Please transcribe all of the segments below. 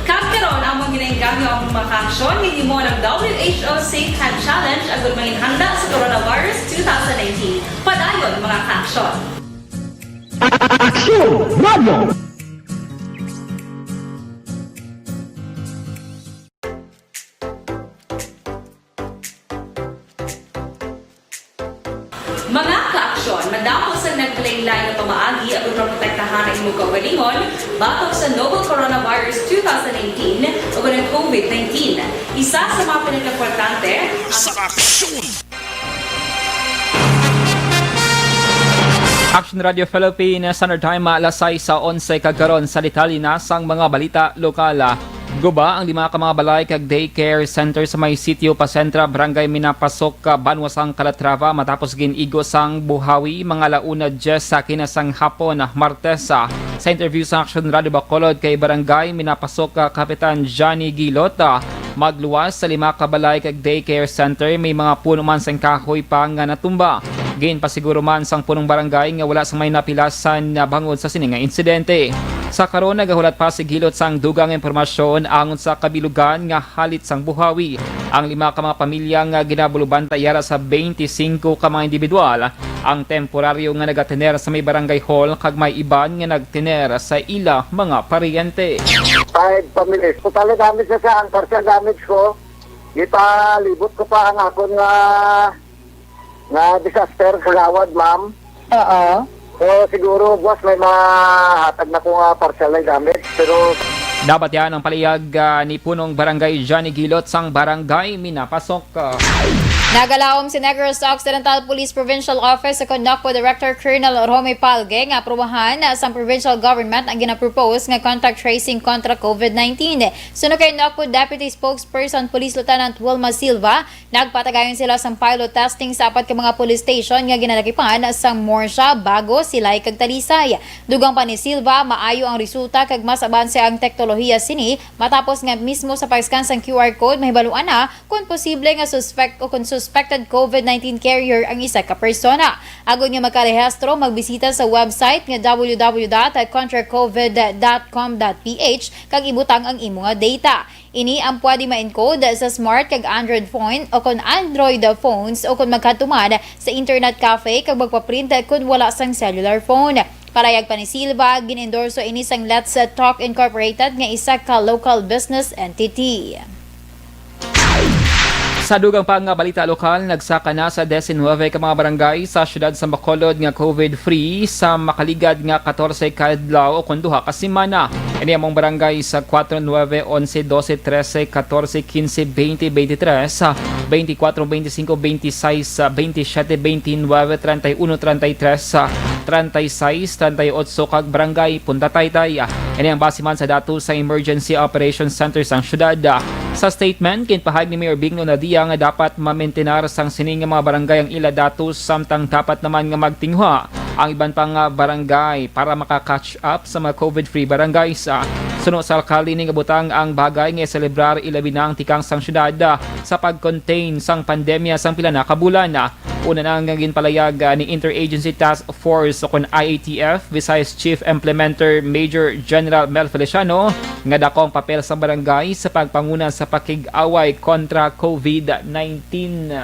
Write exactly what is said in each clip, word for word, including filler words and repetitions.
Kag karon, among ginainganyo ang mga kaaksyon nga hinimo ng W H O Safe Hand Challenge agud manginhanda sa Coronavirus two thousand nineteen. Padayon, mga kaaksyon. Aksyon Radio! Mga kaaksyon, madamo sang nagkalainlain nga pamaagi aron maprotektahan ang imong kaugalingon batok sa novel coronavirus two thousand nineteen o ang COVID nineteen. Isa sa mga pinakaimportante, ang Sa aksyon! Action Radio Philippines, Standard Time, alas sais sa onse kag karon sa detalye na sang mga balita lokal. Guba ang lima ka mga balay kag daycare center sa may sitio Pasentra, Barangay Minapasok, Banwa sang Calatrava, matapos gin-igo sang buhawi mga ala una dyes sa kinasang hapon, Martes. Sa interview sa Action Radio Bacolod kay Barangay Minapasok, Kapitan Johnny Gilot, magluwas sa lima ka balay kag daycare center, may mga puno man sang kahoy pa nga natumba. Ginpasiguro man sang punong barangay nga wala sang may napilasan na bangod sa sini nga insidente. Sa karon, nagahulat pa si Gilot sang dugang impormasyon angon sa kabilugan nga halit sang buhawi ang lima ka mga pamilya nga ginabulubanta yara sa twenty-five ka mga individual ang temporaryo nga nagatener sa may barangay hall kag may iban nga nagtener sa ila mga paryente. Five families. Total damage na siya. Ang partial damage ko, ipalibot ko pa ang akon nga, nga disaster kagawad, ma'am. Oo. So, siguro, boss, may mahatag na ko nga partial na damage, pero Dapat yan ang palihag, ah, ni Punong Barangay Johnny Gilot sang Barangay Minapasok. Nagalaom si Negros Occidental Police Provincial Office ukon NOCPO Director Colonel Romy Palge nga aprubahan sa provincial government ang ginapropose nga contact tracing kontra COVID nineteen. Suno kay NOCPO Deputy Spokesperson Police Lieutenant Wilma Silva, nagpatagayon sila sang pilot testing sa apat ka mga police station nga ginalagipan sang Morsha, Bago, Silay, kag Talisay. Dugang pa ni Silva, maayo ang resulta kag mas abanse ang teknolohiya sini matapos nga mismo sa pag-scan sang Q R code, mahibaluan na kon posible nga suspect o kon suspected COVID nineteen carrier ang isa ka persona. Agod nga makarehistro, magbisita sa website nga w w w dot contra covid dot com dot p h kag ibutang ang imo nga data. Ini ang pwede ma-encode sa smart kag Android phone o kon Android phones o kon magkadto man sa internet cafe kag magpaprint kon wala sang cellular phone. Palahayag pa ni Silva, gin-endorso ini sang Let's Talk Incorporated nga isa ka local business entity. Sa dugang pa nga balita lokal, nagsaka na sa diecinuebe ka mga barangay sa siyudad sa Bacolod nga COVID-free sa makaligad nga katorse ka adlaw o kon duha ka semana. Ini among barangay sa kuwatro, nuebe, onse, dose, trese, katorse, kinse, beinte, beintitres, beintikwatro, beintisingko, beintisais, beintisiete, beintinuebe, treinta y uno, treinta y tres, treinta y seis, treinta y ocho, kag Barangay Punta Taytay. Ini ang base man sa datos sa Emergency Operations Center sang syudad. Sa statement, ginpahayag ni Mayor Bing Lonadia nga dapat mamentenar sang sini nga mga barangay ang ila datos, samtang dapat naman nga magtinguha ang iban pa nga barangay para maka-catch up sa mga COVID-free barangays. Ah, suno sa alkalde, ini nga butang ang bagay nga iselebrar ilabi na ang tikang sang syudad, ah, sa pag-contain sang pandemya sang pila na ka bulan. Ah, una na nga ginpalayag, ah, ni Interagency Task Force o kon I A T F Visayas Chief Implementer Major General Mel Feliciano nga dako ang papel sa barangay sa pagpanguna sa pakig-away kontra COVID nineteen.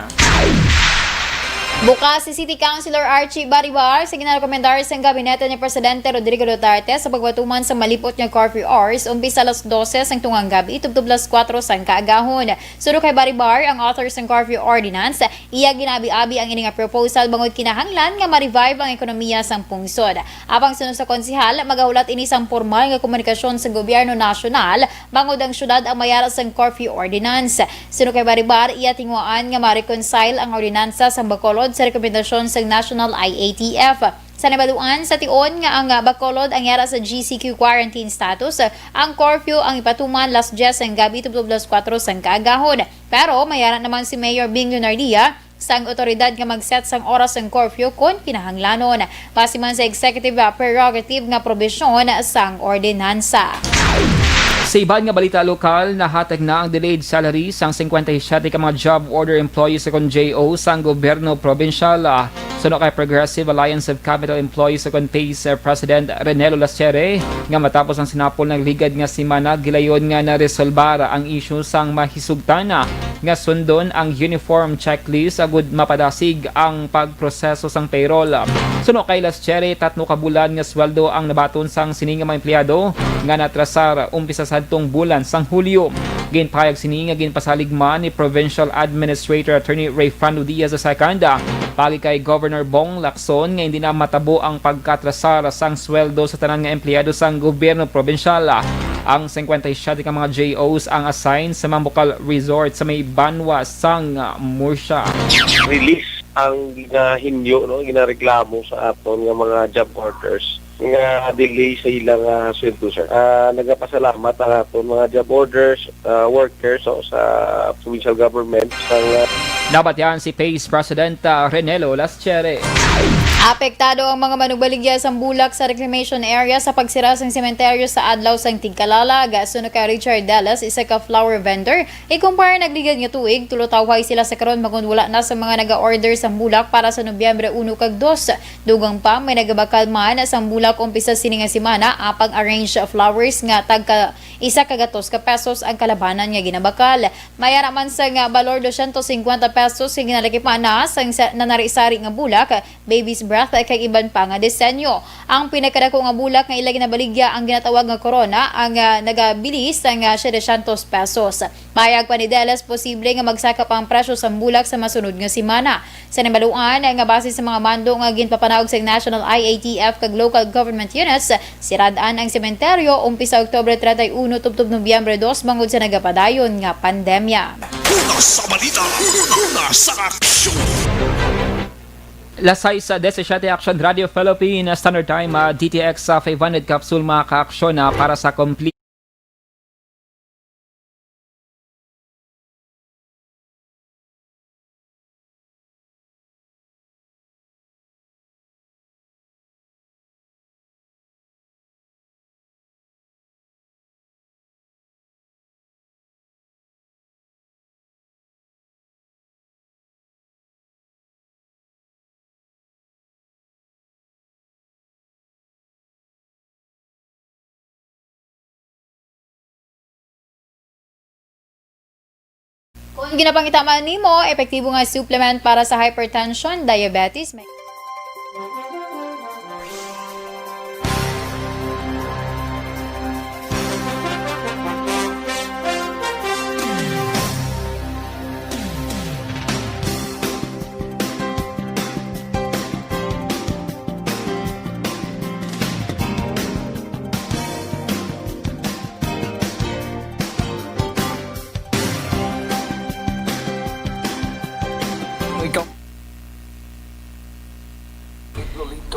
Bukas si City Councilor Archie Baribar sa ginarekomendar sang gabinete ni Presidente Rodrigo Duterte sa pagpatuman sa malipot nga curfew hours, umpisa alas dose sang tungang gabi tubtob alas kuwatro sang kaagahon. Suno kay Baribar, ang author sang curfew ordinance, iya ginabi-abi ang ini nga proposal bangod kinahanglan nga ma-revive ang ekonomiya sang pungsod. Apang suno sa konsehal, magahulat ini sang pormal nga komunikasyon sa gobyerno nasyonal bangod ang syudad ang mayara sang curfew ordinance. Suno kay Baribar, iya tinguhaan nga ma-reconcile ang ordinansa sang Bacolod sa rekomendasyon sang National I A T F. Sa nabaluan, sa tion nga ang, ah, Bacolod ang yara sa G C Q quarantine status, ang curfew ang ipatuman alas diyes sang gabi tubtob alas kuwatro sang kaagahon. Pero mayara naman si Mayor Bing Leonardia sang awtoridad nga mag-set sang oras sang curfew kon kinahanglanon. Base man sa executive, ah, prerogative nga probisyon sang ordinansa. Sa iban nga balita lokal, nahatag na ang delayed salary sang singkwenta y siyete ka mga job order employees o kon J O sang gobyerno probinsyal. Suno kay Progressive Alliance of Capital Employees o kon PACE President Renelo Laschere, nga matapos ang sinapol nagligad nga semana, gilayon nga naresolbar ang isyu sang mahisugtan nga sundon ang uniform checklist agud mapadasig ang pagproseso sang payroll. Suno kay Laschere, tatlo ka bulan nga sweldo ang nabaton sang sini nga mga empleyado nga natrasar umpisa sadtong bulan sang Hulyo. Ginpahayag sini nga ginpasalig man ni Provincial Administrator Attorney Rayfrando Diaz the second, paagi kay Governor Bong Lacson, nga hindi na matabo ang pagkatrasar sang sweldo sa tanan nga empleyado sang gobyerno probinsyal. Ang singkwenta y siyete ka mga J Os ang assign sa Mambukal Resort sa may banwa sang Murcia. Release ang ginahinyo, no, ginareklamo sa aton nga mga job orders nga delay sa ilang, ah, sweldo, sir. Ah, nagapasalamat ang aton mga job orders, ah, workers, no, sa provincial government, sa, ah, Nabatian si PACE President, ah, Renelo Laschere. Apektado ang mga manugbaligya sang bulak sa reclamation area sa pagsira sang sementeryo sa adlaw sang tigkalalag. Suno kay Richard Deles, isa ka flower vendor, ikumpara nagligad nga tuig, tulo tawhay sila sa karon bangod wala na sa mga naga-order sang bulak para sa Nobyembre uno kag dos. Dugang pa, may nagabakal man sang bulak umpisa sini nga semana, apang arranged flowers nga tagka isa ka gatos ka pesos ang kalabanan nga ginabakal. May ara man sang, ah, balor dosyentos singkwenta pesos nga ginalakipan na sang sa-, nanari-sari nga bulak, baby's breath, kag iban pa nga disenyo. Ang pinakadako nga bulak nga ila ginabaligya ang ginatawag nga corona, ang, ah, nagabili sang, ah, setecientos pesos. Pahayag pa ni Deles, posible nga magsaka pa ang presyo sang bulak sa masunod nga semana. Sa nabaluan nga base sa mga mando nga ginpapanaog sa National I A T F kag local government units, sirad-an ang sementeryo umpisa Oktubre treinta y uno tubtob Nobyembre dos bangod sa nagapadayon nga pandemya. Una sa balita, una sa aksyon. Las sais diecisiete, Action Radio Philippines Standard Time, ah, D T X, ah, five hundred capsule, mga kaaksyon, ah, para sa complete Kung ginapangita man nimo, epektibo nga supplement para sa hypertension, diabetes, may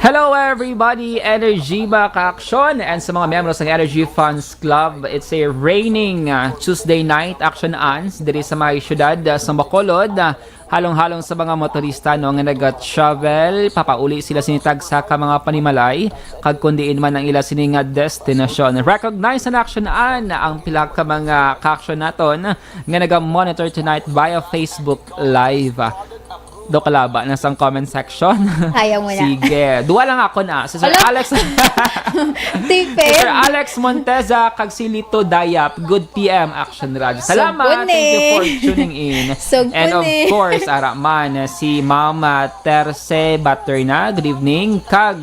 Hello everybody, Energy ba kaaksyon? And sa mga miyembro ng Energy Fans Club, it's a raining, uh, Tuesday night action ans diri sa may syudad, uh, sa Bacolod. Uh, halong-halong sa mga motorista, no, nga naga-travel, papauli sila sini tagsa ka mga panimalay, kag kun diin man ang ila sini nga destinasyon. Recognize and action an ang pila ka mga kaaksyon naton nga naga-monitor tonight via Facebook Live. do kalaba na sang comment section. Ayaw mo na. Sige. Duwa lang ako na. Si Sir Hala. Alex. Tipid. Si Sir Alex Monteza, kag si Lito Dayap. Good P M, Action Radio. Salamat. Sugpon eh. Thank you for tuning in. Sugpon And of eh. course, ara man, si Ma'am, ah, Terce Baterna. Good evening. Kag,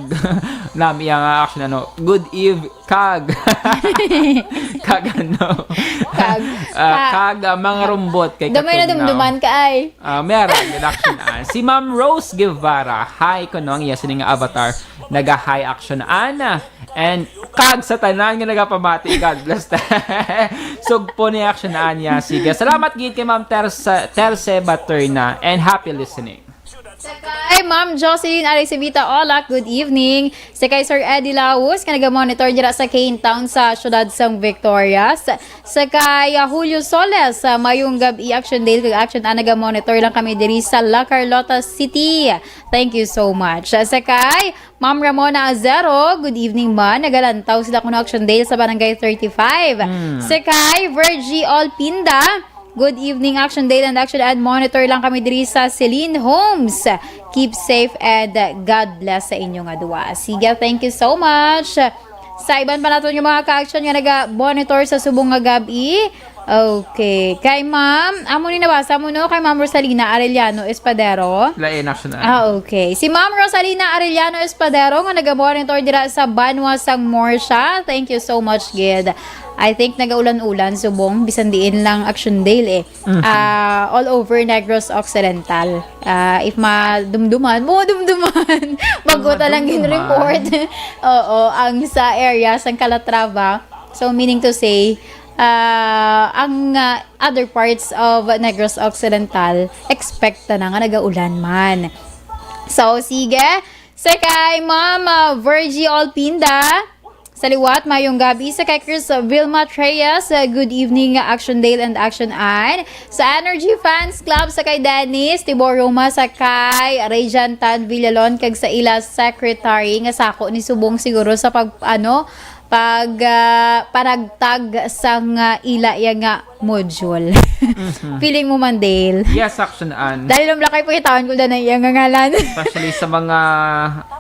nami ang action, ano, good eve, kag. Kag ano? Kag. Ah, Ka- kag, ah, mga rumbot kay Gamay na katugnaw. Dumduman ka ay. Ah, meron, reduction an. Si Ma'am Rose Guevara, hi, kuno ang iya sini nga avatar, naga-hi action an. And kag sa tanan nga nagapamati, God bless. Sugpo ni action an niya. Sige, salamat gid kay Ma'am Terce, Terce Baterna, and happy listening. Sa kay Ma'am Jocelyn Aricevita Olak, good evening. Sa kay Sir Eddie Laus, nga naga-monitor dira sa Kane Town sa siyudad sang Victorias. Sa kay, ah, Julio Soles, ah, mayong gab-i, Action Dale kag Action An, naga-monitor lang kami diri sa La Carlota City. Thank you so much. Ah, sa kay Ma'am Ramona Azero, good evening, ma. Nagalantaw sila kuno, Action Dale sa Barangay thirty-five. Hmm. Sa kay Virgie Olpinda, good evening, Action Dale and Action An. Monitor lang kami diri sa Celine Homes. Keep safe and, uh, God bless sa inyo nga duwa. Sige, thank you so much. Sa iban pa naton nga mga ka-action nga naga-monitor sa subong nga gab-i. Okay. Kay Ma'am, amo ni nabasa mo, no? Kay Ma'am Rosalina Arellano Espadero. Lain, Action An. Ah, okay. Si Ma'am Rosalina Arellano Espadero nga naga-monitor dira sa Banwa sang Murcia. Thank you so much, gid. I think nagaulan-ulan subong, bisan diin lang, Action Dale, eh. Mhm. Ah, all over Negros Occidental. Ah, if madumduman, madumduman. Bago ta lang Madumduman. gin-report. Oo, ang sa area sang Calatrava. So, meaning to say, ah, ang, ah, other parts of Negros Occidental, expect ta na nga nagaulan man. So, sige. Sa kay Ma'am, ah, Virgie Olpinda, sa liwat, mayong gabi. Sa kay Chris Vilma Treyes, ah, good evening, Action Dale and Action An. Sa Energy Fans Club, sa kay Dennis Tibor Roma, sa kay Rejan Tan Villalon, kag sa ila secretary, nga sako ni subong siguro sa pag, ano, pag, ah, panagtag sang, ah, ila ya nga module. Mhm. Feeling mo man, Dale? Yes, Action An. Dali lang, Black, ay pakitaan ko na iya nga ngalan. Especially sa mga,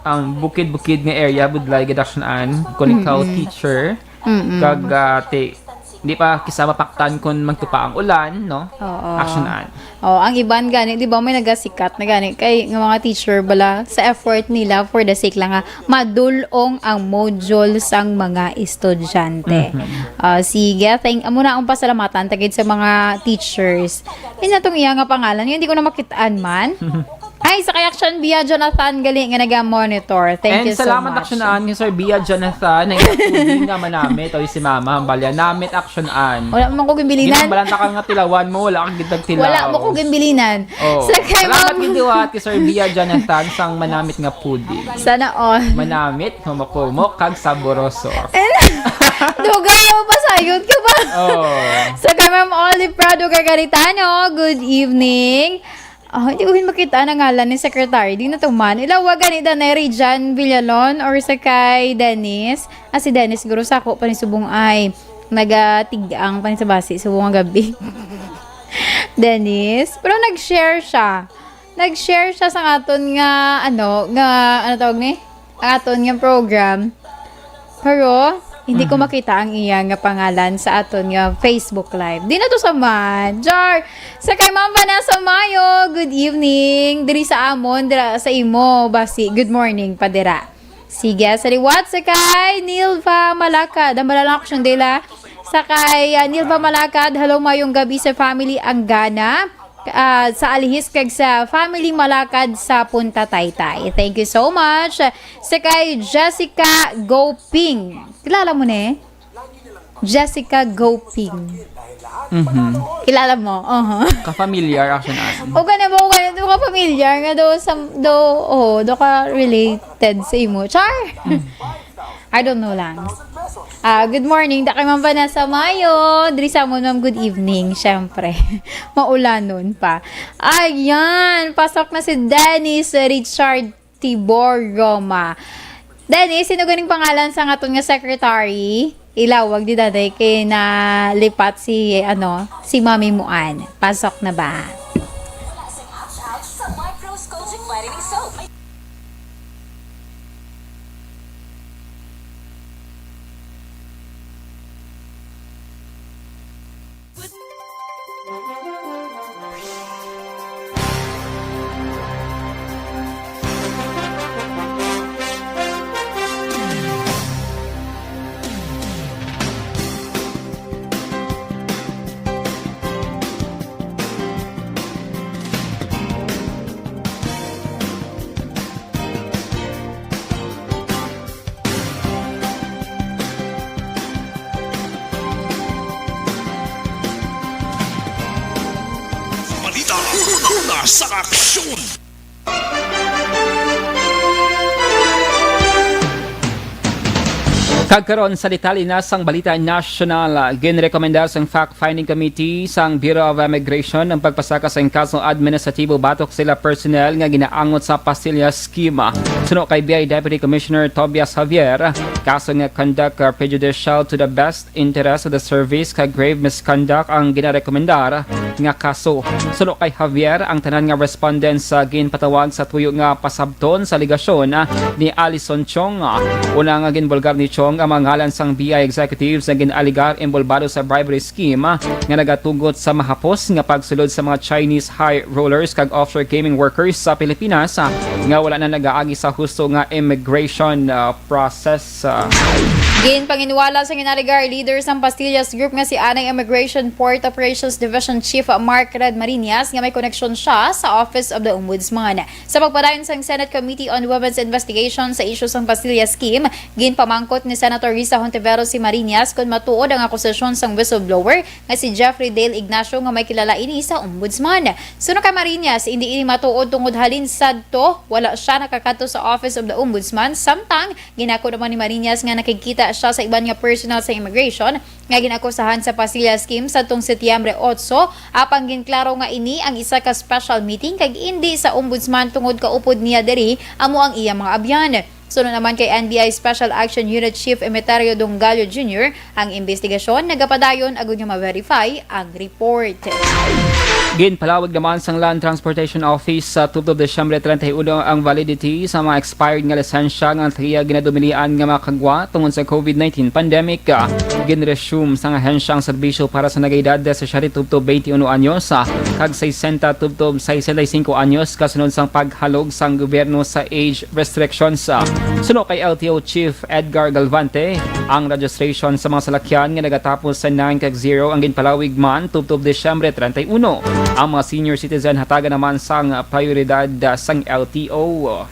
ang bukid-bukid nga area, budlay gid, Action An. Kung ikaw Mm-mm. teacher, Mm-mm. kag, ah, ti-, di pa kisa mapaktan kung magtupa ang ulan, no? Oo. Action An. Oh, ang iban gani, di ba, may nagasikat na gani kay nga mga teacher bala sa effort nila for the sake lang nga madul-ong ang module sang mga estudyante. Mhm. Ah, sige, thank, amo na ang pasalamatan tagid sa mga teachers. Yun na tong iya nga pangalan, hindi ko na makitaan man. Ay, sa kay Action Bia Jonathan gali nga naga-monitor. Thank And you so salamat, much. Action An, kay Sir Bia Jonathan, nga manamit, o si Mama, ang balya, namit, Action An. Wala man ko ginbilinan. Ginambalan ta ka nga tilawan mo, wala kang gitag tilaw. Wala mo ko ginbilinan. Oh. Sa kay Salamat Ma'am gid liwat kay Sir Bia Jonathan sang manamit nga puding. Sana all. Manamit, humok-humok, kag saboroso. Dugay mo, pasayod ka ba? Oh. Sa kay Ma'am Olive Prado Gargaritano, good evening. Oh, hindi ko gid makita ang ngalan ni Secretary. Di na to man. Ilawagan ni Danay Jan Villalon or sa kay Dennis. Ah, si Dennis, siguro sa ako pa ni subong ay nagatig-ang pa ni sa basi subong nga gabi. Dennis. Pero nag-share siya. Nag-share siya sa aton nga, ano, nga, ano tawag ni? Ang aton nga program. Pero, hindi ko Mm. makita ang iya nga pangalan sa aton nga Facebook Live. Di na to sa man. Char! Sa kay Ma'am Vanessa Mayo, good evening. Diri sa amon, dira sa imo, basi. Good morning, pa dira. Sige, sa liwat sa kay Nilva Malakad. Ang malalang aksyon dila. Sa kay, ah, Nilva Malakad, hello, mayong gabi sa family Anggana. Ah, sa Alihis kag sa family Malakad sa Punta Taytay. Thank you so much. Sa kay Jessica Goping. Kilala mo ni? Jessica Goping. Mhm. Kilala mo? Uh-huh. Ka-familiar, actually, na. O ka na ba? O ka na ba? Ka-familiar nga do sa, do, oh, do ka related sa imo. Char! Mm. I don't know lang. Ah, good morning. Da kay Ma'am Vanessa Mayo. Diri sa amon, ma'am, good evening. Siyempre. Maulanon pa. Ayan. Pasok na si Dennis Richard Tibor Roma. Dennis, sino ganing pangalan sa aton nga secretary? Ilawag di daday kay nalipat si, ano, si Mami Muan. Pasok na ba? Mula sa Ouch Ouch sa Micro Una sa aksyon! Kag karon sa detalye na sang balita nasyonal, ginrekomendar sang Fact-Finding Committee sang Bureau of Immigration ang pagpasaka sang kaso administratibo batok sila personnel nga ginaangot sa Pastillas scheme. Suno kay B I Deputy Commissioner Tobias Javier, kaso nga conduct prejudicial to the best interest of the service kag grave misconduct ang ginarekomendar nga kaso. Suno kay Javier, ang tanan nga respondents, ah, ginpatawag sa tuyo nga pasabton sa alegasyon, ah, ni Alison Chong. Una nga ginbulgar ni Chong ang mga ngalan sang B I executives nga gin-alegar inbolbado sa bribery scheme, ah, nga nagatugot sa mahapos nga pagsulod sa mga Chinese high rollers kag offshore gaming workers sa Pilipinas, ah, nga wala na nagaagi sa husto nga immigration, ah, process. Ginpanginwala sa gin-alegar leader sang Pastillas Group nga si anay Immigration Port Operations Division Chief Mark Red Marinas nga may koneksyon siya sa Office of the Ombudsman. Sa pagpadayon sang Senate Committee on Women's Investigation sa isyu sang Pastillas Scheme, ginpamangkot ni Senator Risa Hontiveros si Marinas kon matuod ang akusasyon sang whistleblower nga si Jeffrey Dale Ignacio nga may kilala ini sa Ombudsman. Suno kay Marinas, indi ini matuod tungod halin sadto wala siya nakakadto sa Office of the Ombudsman, samtang ginako naman ni Marinas nga nakigkita siya sa iban nga personnel sa immigration nga ginakusahan sa Pastillas Scheme sadtong Setyembre otso, apang ginklaro nga ini ang isa ka special meeting kag indi sa Ombudsman tungod kaupod niya diri amo ang iya mga abyan. Suno naman kay N B I Special Action Unit Chief Emeterio Dongallo Junior, ang imbestigasyon nagapadayon agud nga ma-verify ang report. Ginpalawig naman sang Land Transportation Office sa tubtob Disyembre treinta y uno ang validity sa mga expired nga lisensya nga iya ginadumilian nga mga kagwa tungod sa covid nineteen pandemic. Ginresume sang ahensya ang serbisyo para sa nagaedad sa siyete tubtob twenty-one anyos, ah, kag sesenta tubtob sesenta y cinco anyos kasunod sang paghalog sang gobyerno sa age restrictions. Suno kay L T O Chief Edgar Galvante, ang registration sa mga salakyan nga nagatapos sa nine kag zero ang ginpalawig man tubtob Disyembre treinta y uno. Ang mga senior citizen hatagan naman sang prioridad sang L T O.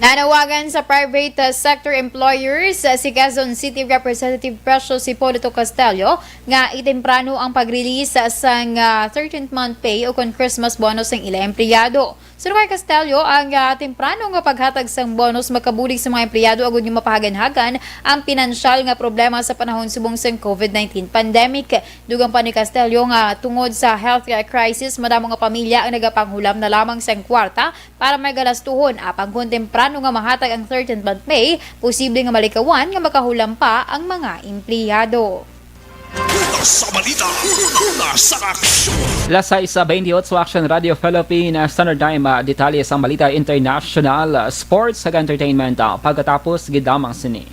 Nanawagan sa private, uh, sector employers, uh, si Quezon City Representative Precious Hipolito Castello nga itemprano ang pag-release, uh, sang, uh, thirteenth month pay o kon Christmas bonus sang ila empleyado. Suno kay Castello, ang, ah, temprano nga paghatag sang bonus makabulig sa mga empleyado agud nga mapahaganhagan ang pinansyal nga problema sa panahon subong sang covid nineteen pandemic. Dugang pa ni Castello nga tungod sa health crisis, madamo nga pamilya ang nagapanghulam na lamang sang kwarta para may galastuhon, apang kon temprano nga mahatag ang thirteenth month pay, posible nga malikawan nga makahulam pa ang mga empleyado. Una sa balita, una sa aksyon. Las sais sa twenty-eight sa Action Radio Philippine Standard Time, ah, detalye sang balita international, ah, sports, kag entertainment, ah, pagkatapos gid lamang sini.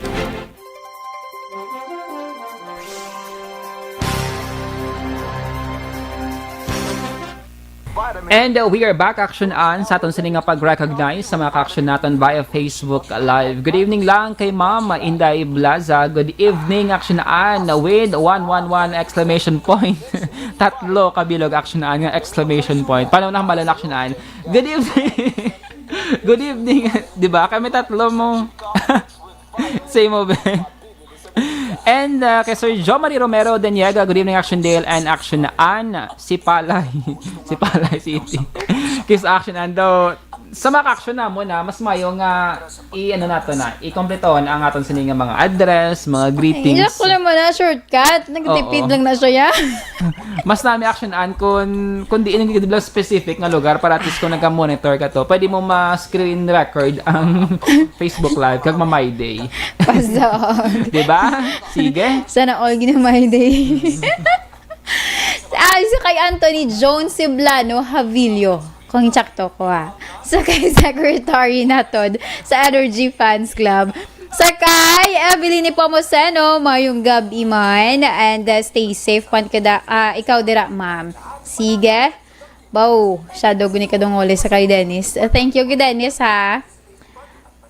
And, uh, we are back, Action An, sa aton sini nga pag-recognize sa mga ka-action naton via Facebook Live. Good evening lang kay Ma'am Inday Blaza. Good evening, Action An, with one one one exclamation point. Tatlo ka bilog, Action An, nga exclamation point. Paano na malan, Action An? Good evening. Good evening. Di ba? Kami tatlo mo. Same mo, be. And, uh, kay Sir Jomari Romero Deniega, good evening, Action Dale and Action An. Si Palay, si Palay City. Kiss Action An daw. Sa mga action namon na, mas mayo nga i-, ano nato na, ikompletohon ang aton sini nga mga address, mga greetings. Ay, ko naman na shortcut. Nagtipid Oo. lang na siya, ya. Mas nami, Action An, kung, kung diin ang gid lang specific nga lugar para at least kung nagka-monitor ka to, pwede mo ma-screen record ang Facebook Live kag ma-My Day. Pasok. Di ba? Sige. Sana all gina-My Day. Ah, isa kay Anthony Jones Siblano Havillo. Kung insakto ko, ha. Sa kay Secretary natod sa Energy Fans Club. Sa kay Evelyn Nepomuceno, mayong gab-i man. And, uh, stay safe man kada, ah, ikaw dira, ma'am. Sige. Baw, shadow guni kadungoli sa kay Dennis. Uh, thank you, kay Dennis, ha.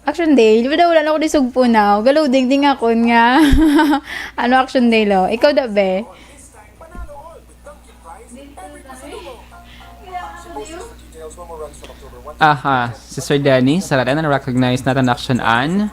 Action Day, di ba daw wala na ako di sugpo na? Galo, ding, ding ako nga. Ano Action Day, lo? Ikaw da, be? Aha, si Sir Danny, sa na-recognize natin Action An.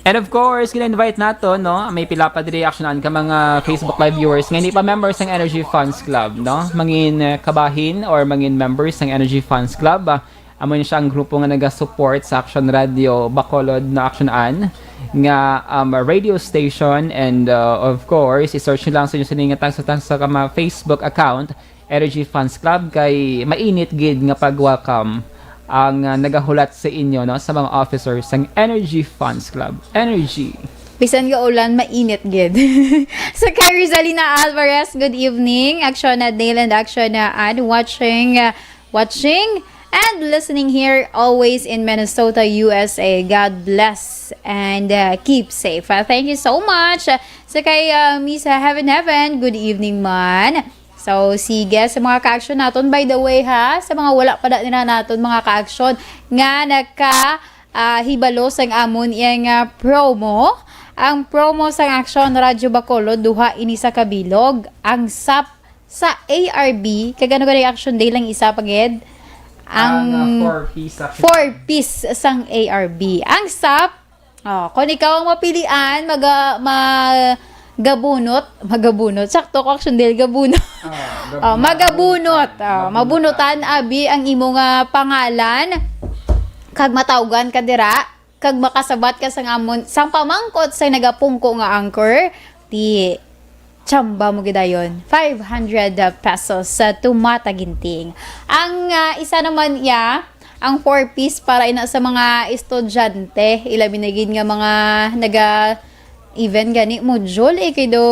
And of course, gina-invite nato, no? May pila pa diri aksyonan ka mga Facebook Live viewers nga hindi pa members sang Energy Fans Club, no? Mangin, eh, kabahin or mangin members sang Energy Fans Club. Ah, amo ni siya ang grupo nga naga-support sa Action Radio Bacolod na aksyonan nga, um, radio station. And, uh, of course, i-search nyo lang sa inyo sini nga tagsa-tagsa ka mga Facebook account, Energy Fans Club, kay mainit gid nga pag-welcome ang, ah, nagahulat sa inyo, no, sa mga officers sang Energy Fans Club. Energy. Bisan nga ulan, mainit gid. Sa kay Rizalina Alvarez, good evening. Action na Dale and Action na Ann, watching, uh, watching and listening here always in Minnesota, U S A. God bless and, uh, keep safe. Uh, thank you so much. Uh, sa kay, uh, Miss Heaven Heaven, good evening man. So, sige, sa mga ka-action naton, by the way, ha, sa mga wala pa da nila naton mga ka-action nga naka, ah, hibalo sang amon iyang, ah, promo. Ang promo sang Action Radyo Bacolod, duha ini sa kabilog. Ang sap sa A R B, kag ano gani Action Day lang isa pa gid? Ang, ah, four Ps, Action. Four Ps sang A R B. Ang sap, oh, kung ikaw ang mapilian, maga-, magabunot, magabunot. Sakto ko, Action Day, gabunot. Ah, gab-, oh, magabunot. Mabunutan. Oh, mabunutan, abi ang imo nga pangalan, kag matawgan ka dira, kag makasabat ka sang amon, sang pamangkot sa nagapungko nga anchor, ti tsamba mo gidayon, five hundred pesos sa tumataginting. Ang, ah, isa naman iya, ang four Ps para ina sa mga estudyante, ilabi na gid nga mga naga even gani module, eh, kay do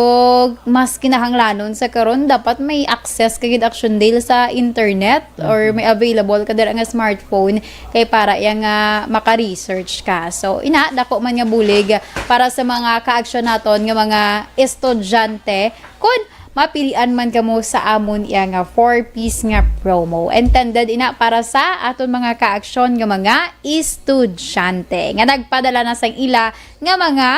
mas kinahanglanon sa karon, dapat may access ka gid, Action Dale, sa internet or may available ka dira nga smartphone kay para iya nga maka-research ka. So, ina, dako man nga bulig para sa mga ka-action naton nga mga estudyante kun mapilian man kamo sa amon iya nga four Ps nga promo. Intended ina para sa aton mga ka-action nga mga estudyante nga nagpadala na sang ila nga mga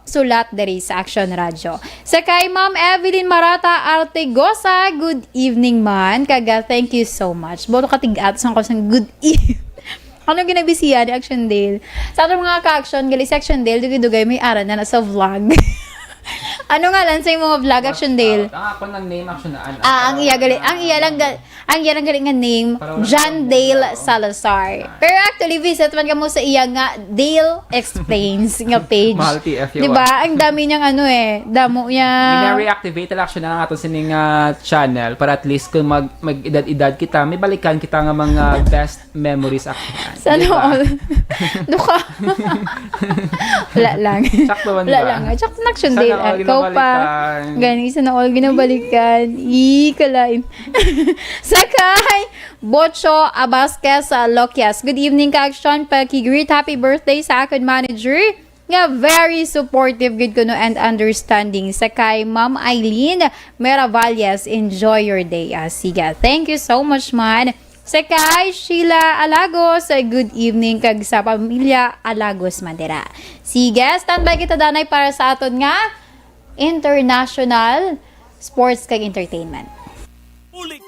sulat diri sa Action Radyo. Sa kay Ma'am Evelyn Marata Artegosa, good evening man. Kag, ah, thank you so much. Boto ka tig-at sang ko sang good evening. Ano ginabisiya ni Action Dale? Sa atong mga ka-action, gali si Action Dale, dugay-dugay may aran na, na sa vlog. Ano ngalan sa imong vlog, Action Dale? Ang ako nang name, Action na, ano, Ah, ang iya gali, ang iya lang ga-, ang iya lang gali nga name, John Dale Salazar. Pero actually, visit man kamo sa iya nga Dale Explains nga page. Mahal T F yun. Di ba? Ang dami niyang ano eh, damo niya. Gina-reactivate lang siya na ato sining, ah, channel para at least kung mag, mag-edad-edad kita, may balikan kita nga mga best memories ako. Sana all. Duka. Wala lang. Sakto man ba? Wala lang. Sakto na Action Dale. Ikaw pa. Gani, sana all ginabalikan. Ih, kalain. Sakay! Bocho Abasquez, uh, Loquias. Good evening, ka-action. Paki-greet happy birthday sa akon manager nga very supportive gid kuno and understanding. Sa kay Ma'am Eileen Meravalles, enjoy your day. Ah, sige. Thank you so much, man. Sa kay Sheila Alagos, uh, good evening kag sa pamilya Alagos Madera. Sige, standby kita danay para sa aton nga international sports kag entertainment. Ulit.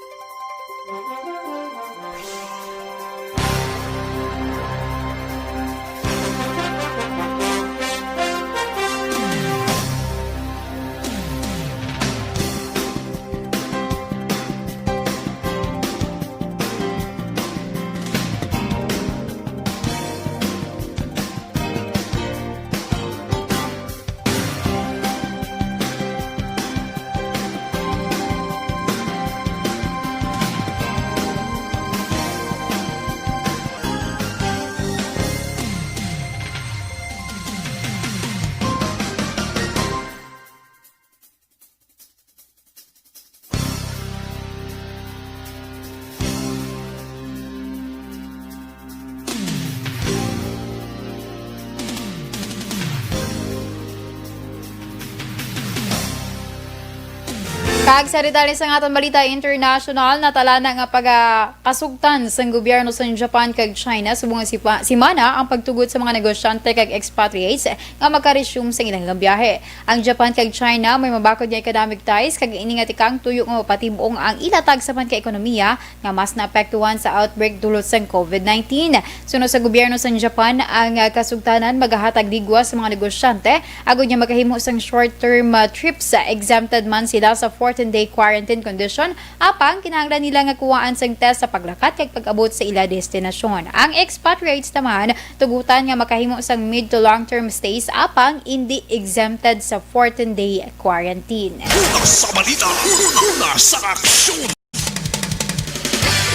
Ag sa detalye sang aton balita international, natala na nga pagakasugtan sang gobyerno sang Japan kag China subong nga sipa-, simana ang pagtugot sa mga negosyante kag expatriates nga maka-resume sang ilang biyahe. Ang Japan kag China may mabakod nga economic ties, kag ini nga tikang tuyo nga mapatib-ong ang ila tagsa man ka ekonomiya nga mas naapektuhan sa outbreak dulot sang covid nineteen. Suno sa gobyerno sang Japan, ang, ah, kasugtanan magahatag ligwas sa mga negosyante agod nga makahimo sang short-term, ah, trips. Exempted man sila sa fourteen-day quarantine condition, apang kinahanglan nila nga kuhaan sang test sa paglakat kag pag-abot sa ila destinasyon. Ang expatriates naman tugutan nga makahimo sang mid to long-term stays, apang indi exempted sa fourteen-day quarantine. Una sa balita, una sa aksyon.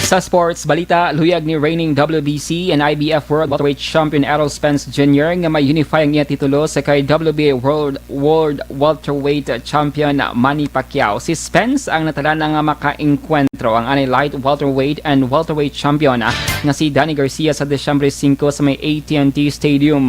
Sa sports balita, luyag ni reigning W B C and I B F World Welterweight Champion Errol Spence Junior nga ma-unify ang iya titulo sa kay W B A World, World Welterweight Champion Manny Pacquiao. Si Spence ang natala na nga makaengkwentro ang anay light welterweight and welterweight champion, ah, nga si Danny Garcia sa Disyembre singko sa may A T and T Stadium.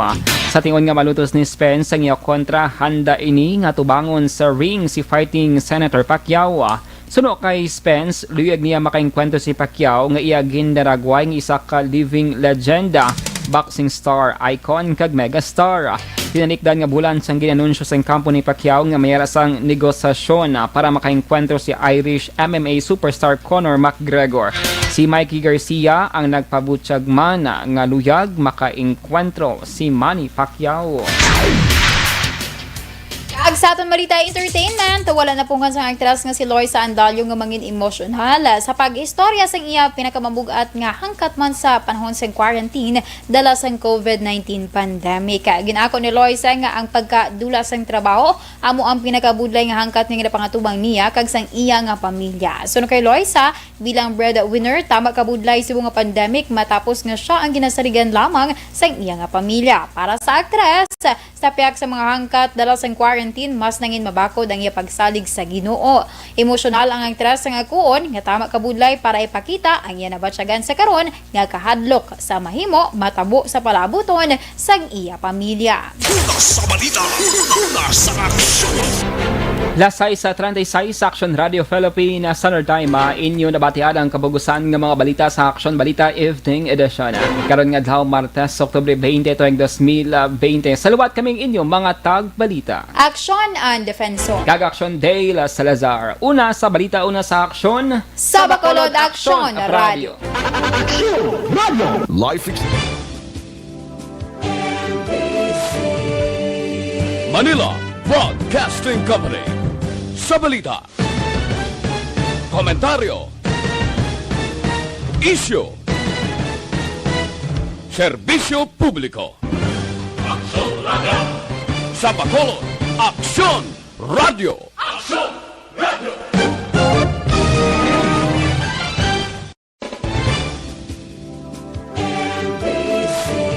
Sa tion nga malutos ni Spence ang iya kontra, handa ini nga tubangon sa ring si fighting Senator Pacquiao. Suno kay Spence, luyag niya makaengkwentro si Pacquiao nga iya gindaragway nga isa ka living legend, boxing star, icon, kag megastar. Tinalikdan nga bulan sang gin-anunsyo sang kampo ni Pacquiao nga may ara sang negosasyon para makaengkwentro si Irish M M A superstar Conor McGregor. Si Mikey Garcia ang nagpabutyag man nga luyag makaengkwentro si Manny Pacquiao. Ag sa aton balita entertainment, wala napugngan sang aktres nga si Loisa Andalio nga mangin emosyonal sa pag-istorya sang iya pinakamabug-at nga hangkat man sa panahon sang quarantine dala sang covid nineteen pandemic. Gin-ako ni Loisa nga ang pagkadula sang trabaho amo ang pinakabudlay nga hangkat nga ginapangatubang niya kag sang iya nga pamilya. Suno kay Loisa, bilang breadwinner, tama kabudlay subong nga pandemic matapos nga sia ang ginasaligan lamang sang iya nga pamilya. Para sa aktres, sa pihak sa mga hangkat dala sang quarantine, mas nangin mabakod ang iya pagsalig sa Ginoo. Emosyonal ang aktres sang agkuon nga tama kabudlay para ipakita ang iya nabatyagan sa karon nga kahadlok sa mahimo matabo sa palaabuton sang iya pamilya. Una sa balita, una sa aksyon. Las sais treinta y seis, Aksyon Radio Philippines, Standard Time, ah, inyo nabatian ang kabugusan nga mga balita sa Aksyon Balita Evening Edition. Karon nga adlaw, Martes, Oktubre twenty, tuig dos mil bente. Sa liwat kaming inyo mga tagbalita. Aksyon and Defensor. Kag Aksyon Dale Salazar. Una sa balita, una sa aksyon. Sa Bacolod, Aksyon Radio. Aksyon Radio. Life ex- Manila Broadcasting Company. Sa balita, komentaryo, isyu, serbisyo publiko. Aksyon Radio. Sa Bacolod, Aksyon Radio. Aksyon